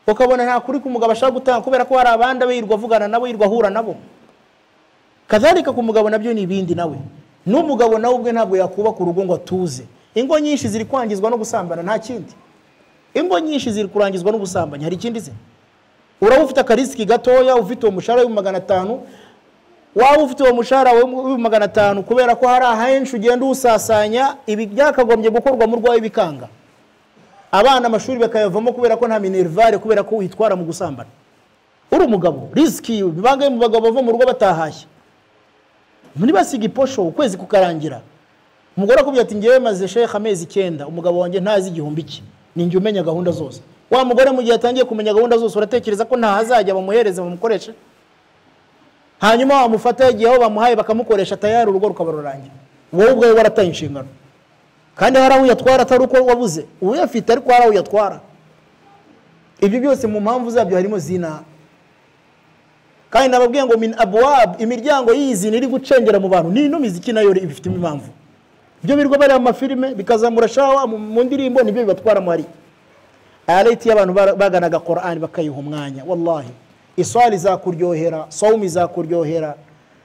A: Ukabona nta kuri ku mugabo ashaka gutanga kubera ko hari abandi abe yirwa avugana nabo, yirwa ahura nabo. Kadhalika ku mugabo nabyo ni ibindi nawe. N'umugabo nawe ubwe ntabwo yakubaka urugo ngo atuze. Ingo nyinshi ziri kwangizwa no gusambana, nta kindi. Ingo nyinshi ziri kurangizwa n'ubusambanyi, hari ikindi se? Uraba ufite akarisiki gatoya, ufite uwo mushahara w'ibihumbi 500, waba ufite uwo mushahara w'ibihumbi 500 kubera ko hari ahenshi ugenda usasanya ibi byakagombye gukorwa mu rwawe bikanga. Abana amashuri bakayavamo kubera ko nta minervare, kubera ko witwara mu gusambana. Uri umugabo, risiki bibangaye mu bagabo bava mu rugo batahashye. Muri basiga iposho ukwezi kukarangira. Umugore akubwira ati ngewe maze sheikh amezi 9, umugabo wanjye ntazi igihumbi cye. Ninjye umenya gahunda zose. Wa mugore mu gihe atangiye kumenya gahunda zose, uratekereza ko nta hazajya bamuhereze bamukoreshe? Hanyuma wamufata yagiye aho bamuhaye bakamukoresha, tayari urugo rukaba rurangiye. Wowe ubwawe warataye inshingano. Kandi hari aho uyatwara atari uko wabuze, uyafite ariko hari aho uyatwara. Ibyo byose mu mpamvu zabyo harimo zina. Kandi nababwiye ngo min abwab, imiryango y'iyi iri gucengera mu bantu, ni ino miziki nayo ibifitemo impamvu. Ibyo birwa bari amafilime bikazamura shawa mu ndirimbo, nibyo bibatwara mu hari. Ayaleti y'abantu baganaga Qur'an bakayiha umwanya, wallahi. Iswali zakuryohera, saumi zakuryohera,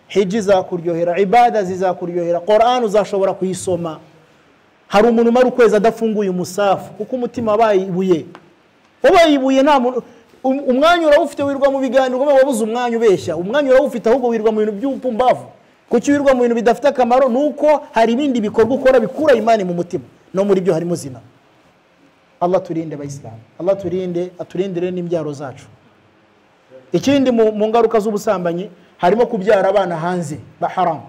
A: hiji zakuryohera, ibada zizakuryohera, Qur'an uzashobora kuyisoma. Hari umuntu umara ukwezi adafunguye umusafu kuko umutima wabaye ibuye. Wabaye ibuye, nta muntu umwanya urawufite wirwa mu biganiro, wabuze umwanya ubeshya. Umwanya urawufite ahubwo wirwa mu bintu by'ubupumbavu. Kuki wirwa mu bintu bidafite akamaro? Nuko hari ibindi bikorwa ukora bikura imani mu mutima. No muri byo harimo zina. Allah turinde abayisilamu, Allah turinde, aturindire n'imbyaro zacu. Ikindi mu ngaruka z'ubusambanyi harimo kubyara abana hanze ba haram.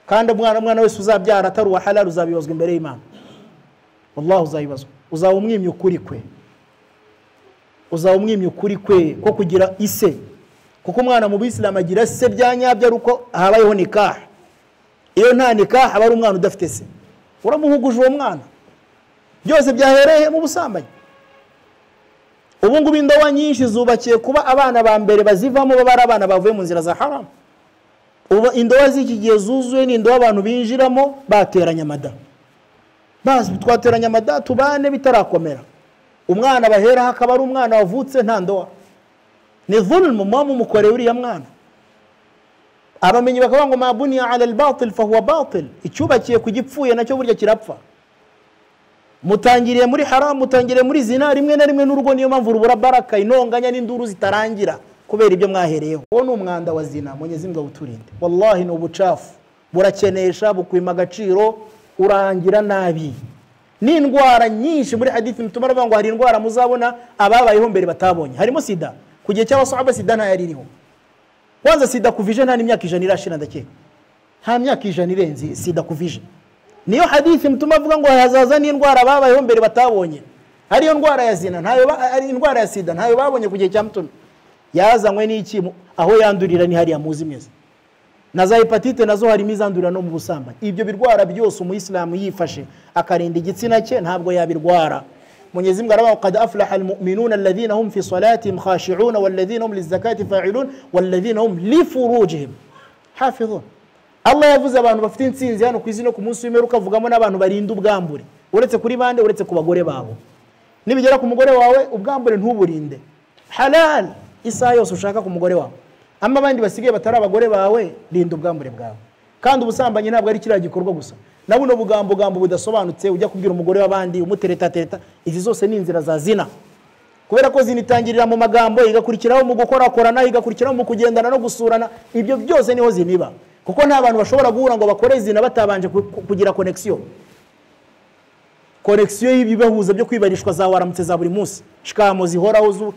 A: Kandi umwana wese uzabyara atari uwa halal uzabibazwa imbere y'Imana. Wallahi uzabibazwa. Uzaba umwimye ukuri kwe. Uzaba umwimye ukuri kwe ko kugira ise. Kuko umwana mu Bisilamu agira se bya nyabyo ari uko habayeho nikah. Iyo nta nikah aba ari umwana udafite se. Uramuhuguje uwo mwana. Byose byahereye mu busambanyi. Ubu ngubu indowa nyinshi zubakiye kuba abana ba mbere bazivamo baba ari abana bavuye mu nzira za haram. Ubu indowa z'iki gihe zuzuye ni indowa abantu binjiramo bateranya amada. Basi twateranya amada tubane bitarakomera. Umwana bahera akaba ari umwana wavutse nta ndowa. Ni dhulmu mwamu mukoreye uriya mwana. Abamenyi bakavuga ngo ma buniya ala al-batil fa huwa batil. Icyubakiye kugipfuye nacyo burya kirapfa. Mutangiriye muri haram, mutangiriye muri zina, rimwe na rimwe n'urugo, niyo mpamvu rubura baraka, intonganya n'induru zitarangira kubera ibyo mwahereyeho. Uwo ni umwanda wa zina, Mwenyezi Mungu awuturinde. Wallahi ni ubucafu, burakenesha, bukwima agaciro, urangira nabi. N'indwara nyinshi muri hadithi mutuma aravuga ngo hari indwara muzabona ababayeho mbere batabonye. Harimo sida. Ku gihe cy'abasahaba sida nta yari iriho. Kwanza sida kuvije nta n'imyaka 100 irashira ndakeka. Nta myaka 100 irenze sida kuvije. Niyo hadithi mutuma avuga ngo hazaza n'indwara babayeho mbere batabonye. Ariyo ndwara ya zina, ntayo ari indwara ya sida, ntayo babonye ku gihe cya mutuma. Yazanywe n'iki? Aho yandurira ni hariya muzi mwese. Na za hepatite nazo harimo izandurira no mu busambanyi. Ibyo birwara byose umuyisilamu yifashe akarinda igitsina cye ntabwo yabirwara. Mwenyezi Mungu aravuga qad aflaha almu'minuna alladhina hum fi salatihim khashi'un walladhina hum lizakati fa'ilun walladhina hum li furujihim hafizun. Allah yavuze abantu bafite intsinzi hano ku isi no ku munsi w'imperuka, avugamo n'abantu barinda ubwambure. Uretse kuri bande, uretse ku bagore babo. Nibigera ku mugore wawe ubwambure ntuburinde. Halal. Isaha yose ushaka ku mugore wawe. Ama abandi basigaye batari abagore bawe, rinda ubwambure bwawe. Kandi ubusambanyi ntabwo ari kiriya gikorwa gusa. Na buno bugambo gambo budasobanutse ujya kubwira umugore w'abandi umutereta tereta, izi zose ni inzira za zina. Kubera ko zinitangirira mu magambo, igakurikiraho mu gukorakorana, igakurikiraho mu kugendana no gusurana, ibyo byose niho ziniba. Kuko nta bantu bashobora guhura ngo bakore zina batabanje kugira connection. Connection y'ibibahuza byo kwibarishwa za waramutse za buri munsi, shikamo zihoraho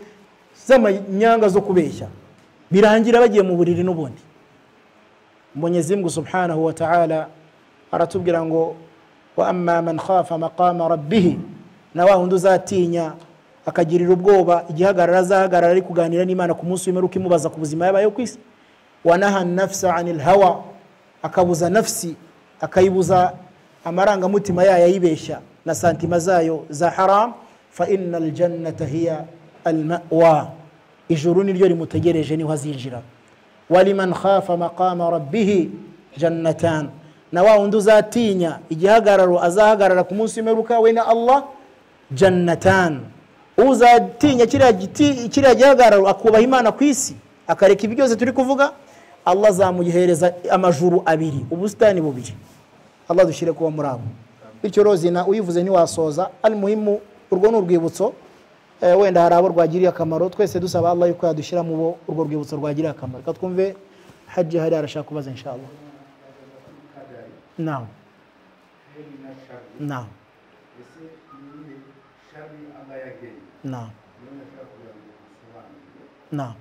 A: z'amanyanga zo kubeshya, birangira bagiye mu buriri n'ubundi. Mwenyezi Mungu Subhanahu wa Ta'ala aratubwira ngo wa amma man khafa maqama rabbih, na wa wundi uzatinya akagirira ubwoba igihagarara azahagarara ari kuganira n'Imana ku munsi w'imperuka imubaza ku buzima yabayeho ku isi. Wa naha nafsa anil hawa, akabuza nafsi, akayibuza amarangamutima yayo ayibeshya na santima zayo za haram. Fa innal jannata hiya al-ma'wa, ijuru niryo rimutegereje niho azinjira. Waliman khafa maqama rabbih jannatan, na wa wundi uzatinya igihagararo azahagarara ku munsi w'imperuka we na Allah, jannatan. Uzatinya kiriya giti, kiriya gihagararo, akubaha Imana ku isi, akareka ibi byose turi kuvuga, Allah azamuhereza amajuru abiri, ubusitani bubiri. Allah dushyire kuba muri abo. Bityo rozina uyivuze ntiwasoza. Almuhimu, urwo ni urwibutso, wenda hari abo rwagiriye akamaro. Twese dusaba Allah yuko yadushyira mu bo urwo rwibutso rwagiriye akamaro. Reka twumve Haji hari arashaka kubaza inshallah. Naam. Naam. Naam. Naam.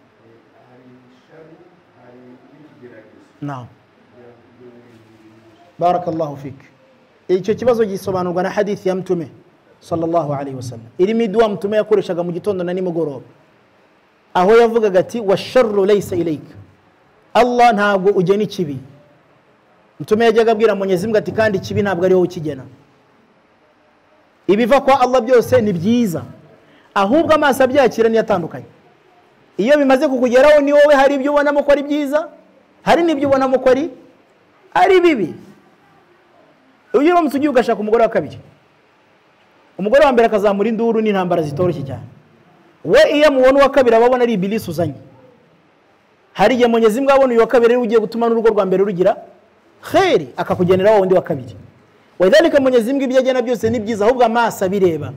A: Naam. Barakallahu fik. Icyo kibazo gisobanurwa na hadithi ya Mtume sallallahu alayhi wasallam. Irimo idua Mtume yakoreshaga mu gitondo na nimugoroba, aho yavugaga ati washarru laysa ilayk, Allah ntabwo ugena ikibi. Mtume yajyaga abwira Mwenyezi Mungu ati kandi ikibi ntabwo ari wowe ukigena, ibiva kwa Allah byose ni byiza, ahubwo amaso abyakira niyo atandukanye. Iyo bimaze kukugeraho ni wowe hari ibyo ubonamo ko ari byiza, hari n'ibyo ubonamo ko ari bibi. Iyo uramutse ugiye ugashaka umugore wa kabiri, umugore wa mbere akazamura induru n'intambara zitoroshye cyane, we iyo amubona uwa kabiri ababona ari ibilisi uzanye. Hari igihe Mwenyezi Mungu abona uyu wa kabiri ari ugiye gutuma n'urugo rwa mbere rugira kheri, akakugenera wa wundi wa kabiri. Walidhalika Mwenyezi Mungu ibyo agena byose ni byiza, ahubwo amaso abireba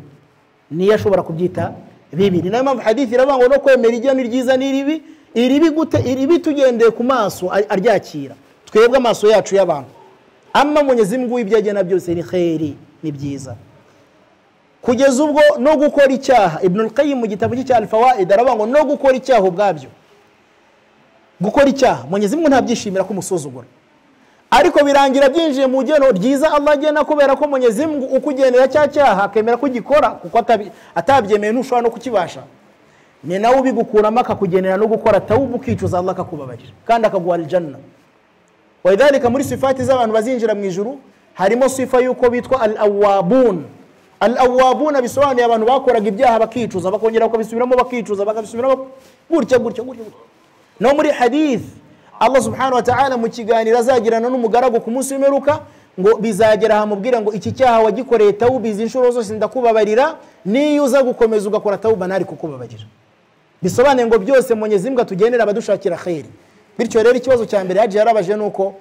A: niyo ashobora kubyita bibi. Ni nayo mpamvu hadithi iravuga ngo no kwemera igeno ryiza n'iribi, iribi gute? Iribi tugendeye ku maso aryakira twebwe amaso yacu y'abantu. Amma Mwenyezi Mungu ibyo agena byose ni kheri, ni byiza. Kugeza ubwo no gukora icyaha, Ibn al-Qayyim mu gitabo cye cya Al-Fawaid aravuga ngo no gukora icyaha ubwabyo, gukora icyaha Mwenyezi Mungu ntabyishimira kumusuzugura, ariko birangira byinjiye mu geno ryiza Allah agena, kubera ko Mwenyezi Mungu ukugenera cya cyaha akemera kugikora, kuko atabyemeye ntushobora no kukibasha. Ni nawe ubigukuramo akakugenera no gukora tawuba, ukicuza Allah akakubabarira kandi akaguha aljanna. Walidhalika muri sifati z'abantu bazinjira mu ijuru harimo sifa yuko bitwa al-awwabun. Al-awwabun bisobanuye abantu bakoraga ibyaha bakicuza, bakongera bakabisubiramo, bakicuza, bakabisubiramo, gutya gutya gutya. No muri hadith Allah subhanahu wa ta'ala mu kiganiro azagirana n'umugaragu ku munsi w'imperuka, ngo bizagera hamubwira ngo iki cyaha wagikoreye tawuba izi inshuro zose ndakubabarira, niyo uza gukomeza ugakora tawuba nari kukubabarira. Bisobanuye ngo byose Mwenyezi Mungu atugenera abadushakira khairi. Bityo rero ikibazo cya mbere Haji yarabaje nuko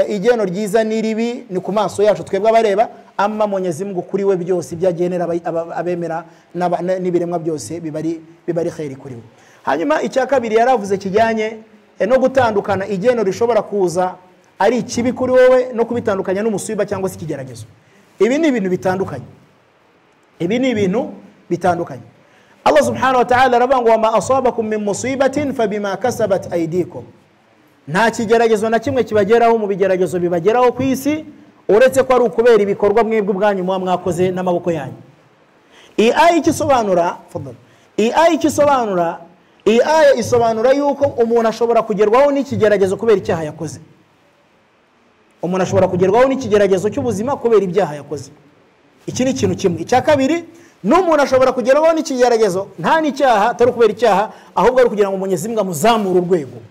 A: igeno ryiza n'iribi ni ku maso yacu twebwe abareba, amma Mwenyezi Mungu kuri we byose ibyagenera abemera n'ibiremwa byose bibari khairi kuri we. Hanyuma icya kabiri yaravuze kijyanye no gutandukana igeno rishobora kuza ari ikibi kuri wowe no kubitandukanya n'umusiba cyangwa se ikigeragezo. Ibi ni ibintu bitandukanye. Ibi ni ibintu bitandukanye. Allah subhanahu wa ta'ala aravuga ngo wama asabakum min musibatin fabima kasabat aydikum. Nta kigeragezo na kimwe kibageraho mu bigeragezo bibageraho ku isi, uretse ko ari ukubera ibikorwa mwebwe ubwanyu muba mwakoze n'amaboko yanyu. Iyi aya ikisobanura, fadhal. Iyi aya ikisobanura, iyi aya isobanura yuko umuntu ashobora kugerwaho n'ikigeragezo kubera icyaha yakoze. Umuntu ashobora kugerwaho n'ikigeragezo cy'ubuzima kubera ibyaha yakoze. Iki ni ikintu kimwe. Icya kabiri, n'umuntu ashobora kugerwaho n'ikigeragezo nta n'icyaha, atari ukubera icyaha, ahubwo ari kugira ngo Mwenyezi Mungu amuzamure urwego.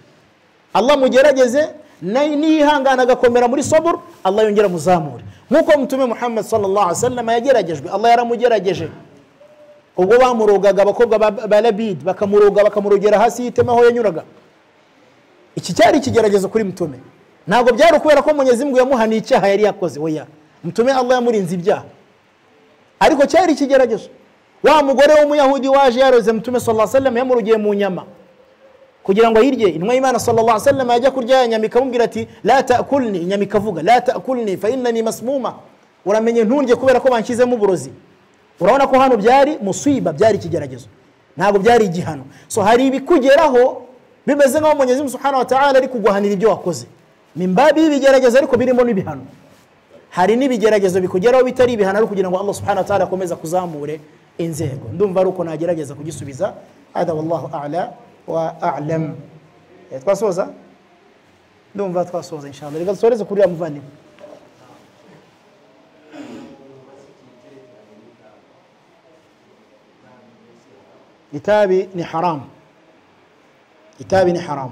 A: Allah mugerageze, niyihangana agakomera muri sabur, Allah yongera muzamure. Nkuko Mtume Muhammad sallallahu alaihi wasallam yageragejwe, Allah yaramugerageje. Ubwo bamurogaga abakobwa ba Labid bakamuroga, bakamurogera hasi y'itema aho yanyuraga. Iki cyari ikigeragezo kuri Mtume. Ntabwo byari ukubera ko Mwenyezi Mungu yamuhaniye icyaha yari yakoze, oya. Mtume Allah yamurinze ibyaha, ariko cyari ikigeragezo. Wa mugore w'umuyahudi waje yaroze Mtume sallallahu alaihi wasallam, yamurugiye mu nyama kugira ngo ayirye. Intumwa y'Imana sallallahu alaihi wasallam yajya kurya ya nyama ikamubwira ati la ta'kulni, inyama ikavuga la ta'kulni fa innani masmuma, uramenye ntundye kubera ko banshyizemo uburozi. Urabona ko hano byari musiba, byari ikigeragezo, ntabwo byari igihano. So hari ibikugeraho bimeze nk'aho Mwenyezi Mungu subhanahu wa ta'ala ari kuguhanira ibyo wakoze, mimbabi y'ibigeragezo ariko birimo n'ibihano. Hari n'ibigeragezo bikugeraho bitari ibihano, ari kugira ngo Allah subhanahu wa ta'ala akomeze kuzamure inzego. Ndumva ari uko nagerageza kugisubiza. Hada wallahu a'la wa a'lam. Twasoza? Ndumva twasoza inshallah. Reka dusoreze kuri ya muvandimwe. Itabi ni haram. Itabi ni haram.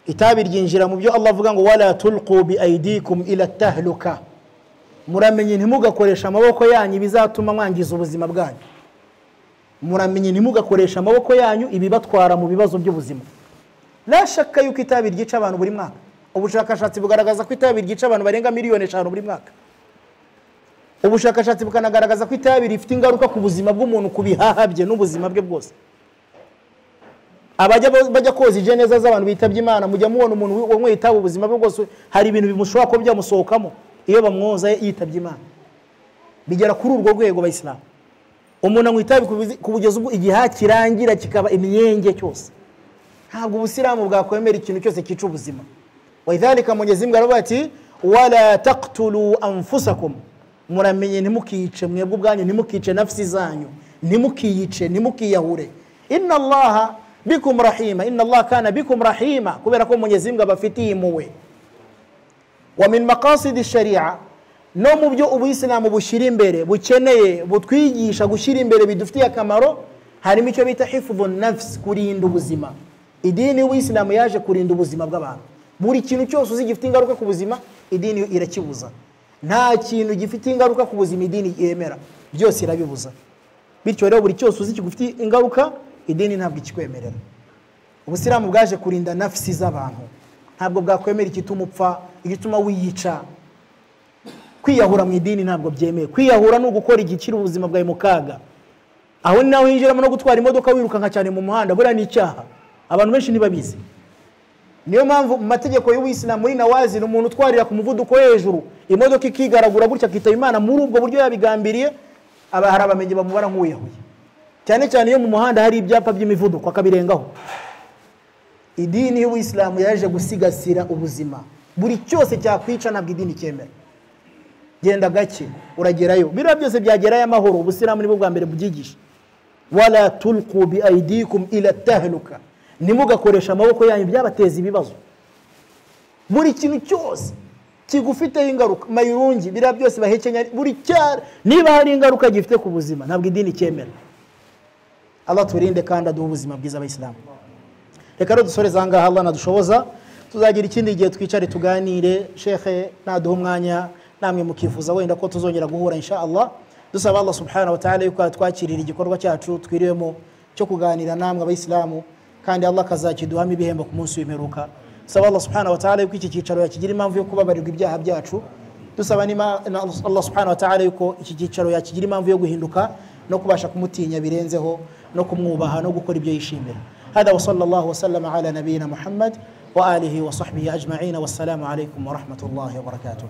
A: Itabi ryinjira mu byo Allah avuga ngo wala tulqu bi aydikum ila tahluka, muramenye ntimugakoresha amaboko yanyu bizatuma mwangiza ubuzima bwanyu. Muramenye ntimugakoresha amaboko yanyu ibibatwara mu bibazo by'ubuzima. La shakka yuko itabi ryica abantu buri mwaka. Ubushakashatsi bugaragaza ko itabi ryica abantu barenga miliyoni 5 buri mwaka. Ubushakashatsi bukanagaragaza ko itabi rifite ingaruka ku buzima bw'umuntu, ku bihaha bye n'ubuzima bwe bwose. Abajya bajya koza ijeneza z'abantu bitabye Imana, mujya mubona umuntu wanyweye itabi ubuzima bwe bwose hari ibintu bimushobora ko byamusohokamo iyo bamwoza yitabye Imana. Bigera kuri urwo rwego Abayisilamu. Umuntu anywa itabi kugeza ubwo igihaha kirangira kikaba imyenge cyose. Ntabwo ubusilamu bwakwemera ikintu cyose cyica ubuzima. Wa idhalika Mwenyezi Mungu aravuga ati wala taqtulu anfusakum, muramenye ntimukice mwebwe ubwanyu, ntimukice nafsi zanyu, ntimukiyice, ntimukiyahure. Inna Allaha bikum rahima, inna Allaha kana bikum rahima, kubera ko Mwenyezi Mungu abafitiye impuhwe. Wa min maqasidi sharia, no mu byo ubuyisilamu bushyira imbere, bukeneye, butwigisha gushyira imbere bidufitiye akamaro, harimo icyo bita hifdhun nafs, kurinda ubuzima. Idini y'ubuyisilamu yaje kurinda ubuzima bw'abantu. Buri kintu cyose uzi gifite ingaruka ku buzima, idini irakibuza. Nta kintu gifite ingaruka ku buzima idini yemera, byose irabibuza. Bityo rero buri cyose uzi kigufitiye ingaruka, idini ntabwo ikikwemerera. Ubusilamu bwaje kurinda nafsi z'abantu, ntabwo bwakwemera igituma upfa, igituma wiyica. Kwiyahura mu idini ntabwo byemewe. Kwiyahura ni ugukora igikira ubuzima bwawe mu kaga. Aho ni naho hinjiramo no gutwara imodoka wirukanka cyane mu muhanda, buriya ni icyaha. Abantu benshi ntibabizi. Niyo mpamvu mu mategeko y'ubuyisilamu muri nawazi, umuntu utwarira ku muvuduko hejuru imodoka ikigaragura gutya akitaba Imana muri ubwo buryo yabigambiriye, aba hari abamenyi bamubara nk'uwiyahuye. Cyane cyane iyo mu muhanda hari ibyapa by'imivuduko akabirengaho. Idini y'ubuyisilamu yaje gusigasira ubuzima. Buri cyose cyakwica ntabwo idini cyemera. Genda gake uragerayo, biriya byose byagerayo amahoro. Ubusilamu nibwo bwa mbere bubyigisha. Wala tulqu bi aydikum ila tahluka, ntimugakoresha amaboko yanyu byabateza ibibazo. Buri kintu cyose kigufiteho ingaruka, mayirungi, biriya byose bahekenya, buri cyara niba hari ingaruka gifite ku buzima ntabwo idini cyemera. Allah turinde kandi aduhe ubuzima bwiza abayisilamu. Reka rero dusoreze aha ngaha, Allah nadushoboza tuzagira ikindi gihe twicare tuganire. Shekhe naduha umwanya, namwe mukifuza wenda ko tuzongera guhura insha Allah. Dusaba Allah subhanahu wa ta'ala yuko atwakirira igikorwa cyacu twiriwemo cyo kuganira namwe abayisilamu, kandi Allah akazakiduhamo ibihembo ku munsi w'imperuka. Dusaba Allah subhanahu wa ta'ala yuko iki cyicaro yakigira impamvu yo kubabarirwa ibyaha byacu. Dusaba Allah subhanahu wa ta'ala yuko iki cyicaro yakigira impamvu yo guhinduka no kubasha kumutinya birenzeho no kumwubaha no gukora ibyo yishimira. Hada wa sallallahu wa sallama ala nabiyina Muhammad wa alihi wa sahbihi ajma'in. Wassalamu alaykum wa rahmatullahi wa barakatuh.